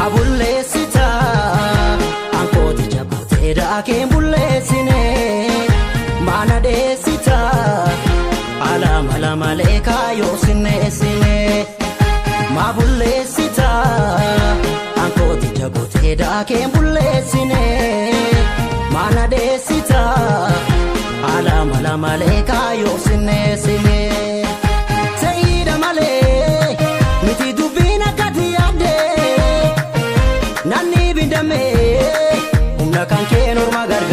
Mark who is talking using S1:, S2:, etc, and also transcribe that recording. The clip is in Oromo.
S1: Maa bulleessita ankooti jabaatee daakeen bulleessine maana dheessita ala mala malee kaayoo sinneessine. Maa bulleessita ankooti jabaatee daakeen bulleessine maana dheessita ala mala malee kaayoo sinneessine. Seeyida malee miti dubbiin akka diyaadde. Namni bindamee humna kan kee norma gargaaree.